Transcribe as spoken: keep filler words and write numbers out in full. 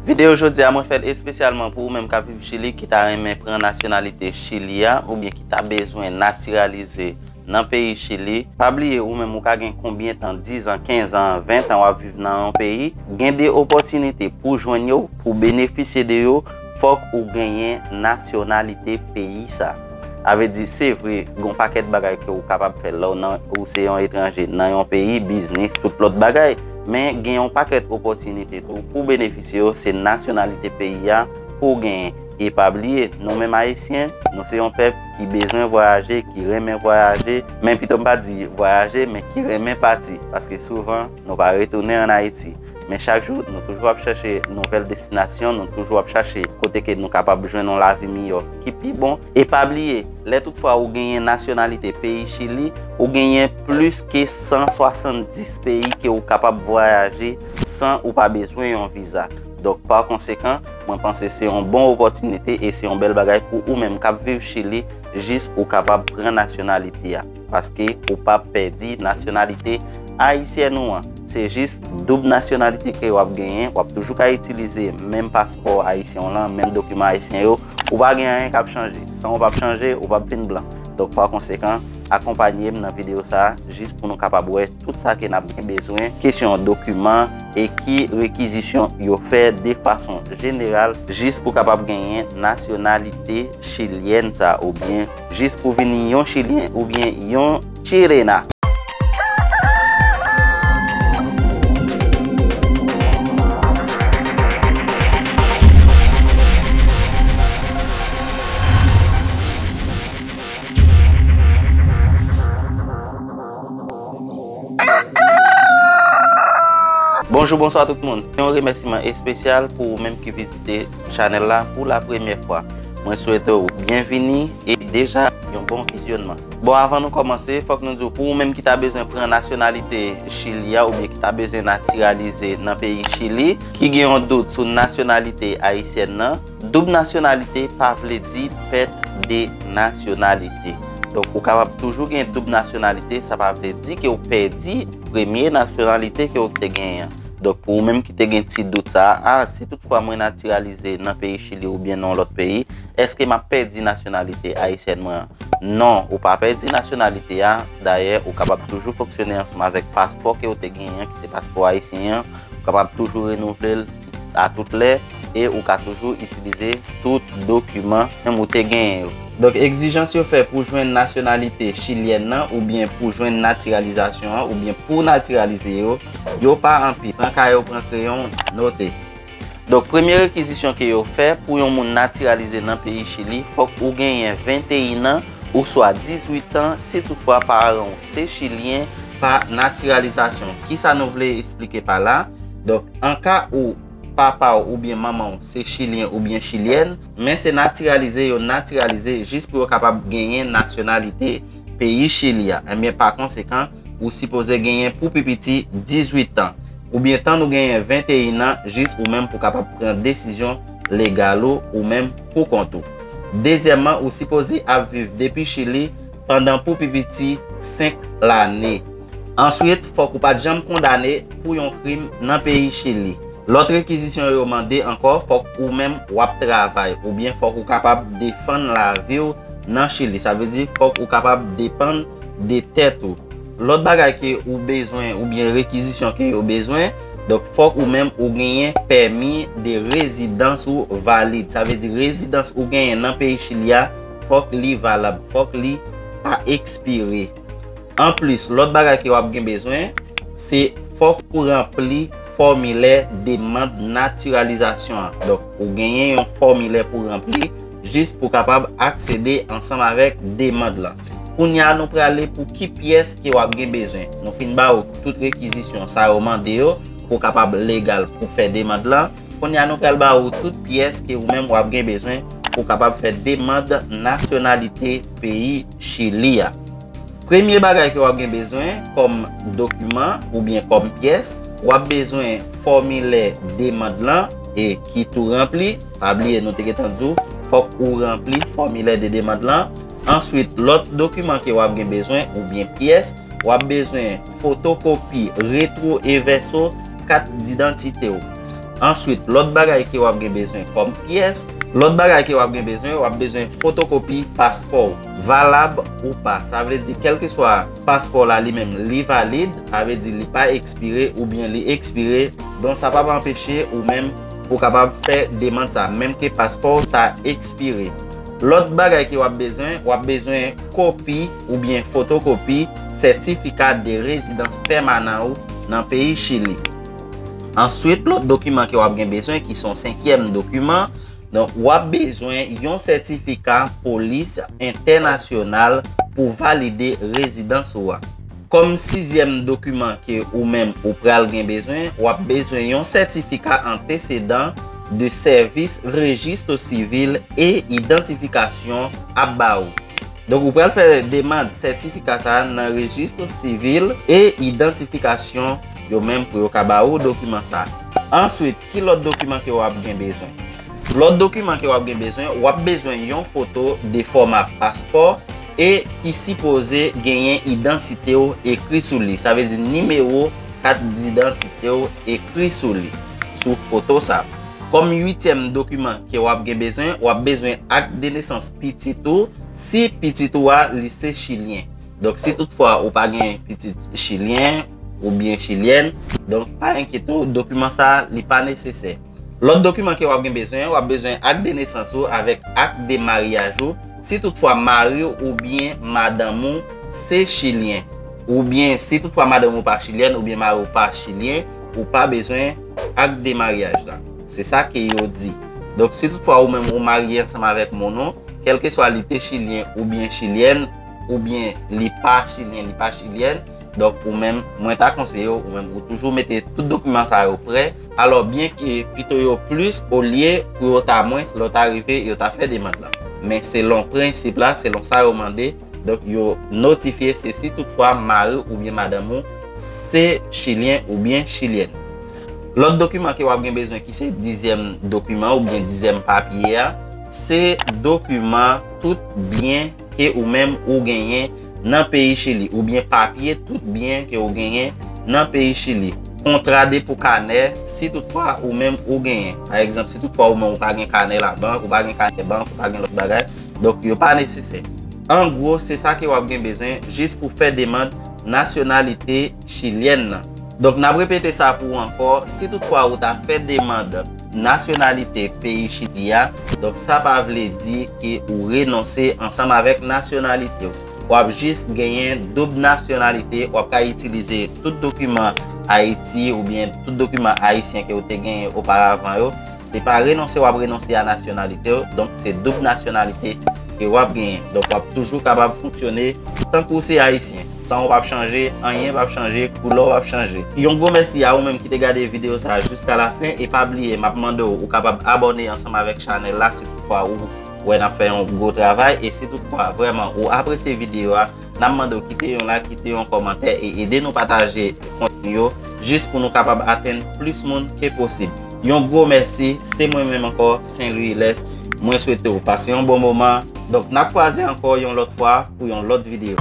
Videyo jodi a, mwen fè l espesyalman pou ou menm k ap viv Chili, ki ta renmen pran nasyonalite Chili a, oubyen ki ta bezwen natiralize nan peyi Chili. Pa bliye, ou menm ou ka gen konbyen tan, diz an, kenz an, ven tan w ap viv nan yon peyi. Gen de opòtinite pou jwenn yo, pou benefisye de yo, fòk ou genyen nasyonalite peyi sa. Sa vle di, se vre, gen yon pakèt bagay ke ou kapab fè lè w nan, ou se yon etranje nan yon peyi, biznis, tout lòt bagay. Men gen yon pakèt opòtinite tou pou benefisye yo, se nasyonalite peyi a pou w genyen. E pa bliye, nou menm Ayisyen, nou se yon pèp ki bezwen vwayaje, ki renmen vwayaje, men pito m pa di vwayaje, men ki renmen pati, paske souvan, nou pa retounen ann Ayiti. Men chak jou, nou toujou ap chèche nouvèl destinasyon, nou toujou ap chèche kote ke nou kapab jwenn yon lavi miyò ki pi bon. E pa bliye, lè toutfwa ou genyen nasyonalite peyi Chili, ou genyen plis ke san swasanndis peyi ke ou kapab vwayaje san ou pa bezwen yon viza. Donk, pa konsekan, mwen panse se yon bon opòtinite e se yon bèl bagay pou ou menm k ap viv Chili, jis ou kapab pran nasyonalite a. Paske ou p ap pèdi nasyonalite ayisyèn ou an. Se jis doub nasyonalite ke w ap genyen, w ap toujou ka itilize menm paspò ayisyen w lan, menm dokiman ayisyen yo. Ou pa gen anyen k ap chanje. San w p ap chanje, ou p ap vin blan. Donk, pa konsekan, akonpanye m nan videyo sa a, jis pou nou kapab wè tout sa ke n ap gen bezwen, kesyon dokiman e ki rekizisyon yo fè de fason jeneral, jis pou kapab genyen nasyonalite chilyèn sa, oubyen jis pou vin yon Chilyen oubyen yon Chilena. Bonjou, bonswa tout moun. Se yon remèsiman espesyal pou ou menm ki vizite chanèl la pou la premyè fwa. Mwen swete w byenvini e deja yon bon vizyònman. Bon, avan nou kòmanse, fòk nou di w, pou ou menm ki ta bezwen pran nasyonalite Chili a oubyen ki ta bezwen natiralize nan peyi Chili, ki gen yon dout sou nasyonalite ayisyèn nan, doub nasyonalite pa vle di pèt de nasyonalite. Donk, ou kapab toujou gen doub nasyonalite, sa pa vle di ke w pèdi premye nasyonalite ke w te genyen an. Donk, pou ou menm ki te gen ti dout sa a, a, si toutfwa mwen natiralize nan peyi Chili oubyen nan yon lòt peyi, èske m ap pèdi nasyonalite ayisyèn mwen an? Non, ou pa pèdi nasyonalite a. Dayè, ou kapab toujou fonksyone ansanm avèk paspò ke w te genyen an, ki se paspò ayisyen an. Ou kapab toujou renouvle l a tout lè e ou ka toujou itilize tout dokiman menm ou te genyen yo. Donk, egzijans yo fè pou jwenn nasyonalite chilyèn nan oubyen pou jwenn natiralizasyon an oubyen pou natiralize yo, yo pa anpil. Pran kaye w, pran kreyon w, note. Donk, premye rekizisyon ke yo fè pou yon moun natiralize nan peyi Chili, fòk ou genyen venteyen an ouswa dizuit an, si toutfwa paran w se chilyen, pa natiralizasyon. Kisa nou vle esplike pa la? Donk, an ka ou papa w oubyen manman w se chilyen oubyen chilyèn, men se natiralize yo natiralize jis pou yo kapab genyen nasyonalite peyi Chili a. Ebyen, pa konsekan, ou sipoze genyen pou pi piti dizuit an, oubyen tann ou genyen venteyen an, jis ou menm pou kapab pran desizyon legal ou, ou menm pou kont ou. Dezyèmman, ou sipoze ap viv depi Chili pandan pou pi piti senk lane. Answit, fòk ou pa t janm kondane pou yon krim nan peyi Chili. Lòt rekizisyon yo mande ankò, fòk ou menm w ap travay, oubyen fòk ou kapab defann lavi w nan Chili. Sa vle di, fòk ou kapab depann de tèt ou. Lòt bagay ke ou bezwen, oubyen rekizisyon ke yo bezwen, donk, fòk ou menm ou genyen pèmi de rezidans ou valid. Sa vle di, rezidans ou genyen nan peyi Chili a, fòk li valab, fòk li pa ekspire. Anplis, lòt bagay ke w ap gen bezwen, se fòk ou ranpli fòmilè demann natiralizasyon an. Donk, ou genyen yon fòmilè pou ranpli jis pou kapab aksede ansanm avèk demann lan. Kounye a, nou prale pou ki pyès ke w ap gen bezwen. Nou fin ba ou tout rekizisyon sa yo mande yo pou w kapab legal pou fè demann lan. Kounye a, nou pral ba ou tout pyès ke ou menm w ap gen bezwen pou w kapab fè demann nasyonalite peyi Chili a. Premye bagay ke w ap gen bezwen kòm dokiman oubyen kòm pyès, w ap bezwen fòmilè demann lan e ki tou ranpli. Pa bliye, nou te gentan di w, fòk ou ranpli fòmilè de demann lan. Answit, lòt dokiman ke w ap gen bezwen oubyen pyès, w ap bezwen fotokopi retwo e vèso kat didantite w. Answit, lòt bagay ke w ap gen bezwen kòm pyès, lòt bagay ke w ap gen bezwen, w ap bezwen fotokopi paspò w, valab ou pa. Sa vle di, kèlkeswa paspò la li menm, li valid, sa vle di li pa ekspire oubyen li ekspire, donk sa p ap anpeche ou menm pou w kapab fè demann sa, menm ke paspò w ta ekspire. Lòt bagay ke w ap bezwen, w ap bezwen kopi oubyen fotokopi sètifika de rezidans pèmanan ou nan peyi Chili. Answit, lòt dokiman ke w ap gen bezwen, ki se yon senkyèm dokiman, donk, w ap bezwen yon sètifika polis entènasyonal pou valide rezidans ou a. Kòm sizyèm dokiman ke ou menm ou pral gen bezwen, w ap bezwen yon sètifika antesedan de sèvis rejistro sivil e idantifikasyon ap ba ou. Donk, ou pral fè demann sètifika sa a nan rejistro sivil e idantifikasyon yo menm pou yo ka ba ou dokiman sa a. Answit, ki lòt dokiman ke w ap gen bezwen? Lòt dokiman ke w ap gen bezwen, w ap bezwen yon foto de fòma paspò e ki sipoze genyen idantite w ekri sou li. Sa vle di nimewo kat didantite w ekri sou li, sou foto sa a. Kòm uityèm dokiman ke w ap gen bezwen, w ap bezwen ak de nesans pitit ou, si pitit ou a li se chilyen. Donk, si toutfwa ou pa gen pitit chilyen oubyen chilyèn, donk, pa enkyete w, dokiman sa a, li pa nesesè. Lòt dokiman ke w ap gen bezwen, w ap bezwen ak de nesans ou avèk ak de maryaj ou, si toutfwa mari w oubyen madanm ou se chilyen, oubyen si toutfwa madanm ou pa chilyèn oubyen mari w pa chilyen, ou pa bezwen ak de maryaj la. Se sa ke yo di. Donk, si toutfwa ou menm ou marye ansanm avèk moun ou, kèlkeswa li te chilyen oubyen chilyèn, oubyen li pa chilyen, li pa chilyèn, donk, ou menm, mwen ta konseye w, ou menm, ou toujou mete tout dokiman sa yo prè. Alò, byen ke pito yo plis, olye pou yo ta mwens, lè w ta rive, yo ta fè demann lan. Men selon prensip la, selon sa yo mande, donk, yo notifye se si toutfwa mari w oubyen madanm ou se chilyen oubyen chilyèn. Lòt dokiman ke w ap gen bezwen, ki se dizyèm dokiman oubyen dizyèm papye a, se dokiman tout byen ke ou menm ou genyen nan peyi Chili, oubyen papye tout byen ke ou genyen nan peyi Chili. Kontra depo kanè, si toutfwa ou menm ou genyen. Pa egzanp, si toutfwa ou menm ou pa gen kanè labank, ou pa gen kanè bank, ou pa gen lòt bagay, donk yo pa nesesè. An gwo, se sa ke w ap gen bezwen jis pou fè demann nasyonalite chilyèn nan. Donk, n ap repete sa pou ou ankò, si toutfwa ou ta fè demann nasyonalite peyi Chili a, donk sa pa vle di ke ou renonse ansanm avèk nasyonalite w. W ap jis genyen doub nasyonalite, w ap ka itilize tout dokiman Ayiti oubyen tout dokiman ayisyen ke w te genyen oparavan yo. Se pa renonse w ap renonse a nasyonalite w, donk se doub nasyonalite ke w ap genyen. Donk w ap toujou kapab fonksyone tankou w se ayisyen. San w p ap chanje, anyen p ap chanje, koulè w p ap chanje. Yon gwo mèsi a ou menm ki te gade videyo sa a jiska la fen, e pa bliye, m ap mande w, ou kapab abòne ansanm avèk chanèl la si toutfwa ou wè n ap fè yon gwo travay, e si toutfwa vrèman ou apresye videyo a, n ap mande w kite yon like, kite yon kòmantè e ede nou pataje kontni yo jis pou nou kapab atenn plis moun ke posib. Yon gwo mèsi, se mwen menm ankò, Saint Louis Lès. Mwen swete w pase yon bon moman. Donk, n ap kwaze ankò yon lòt fwa pou yon lòt videyo.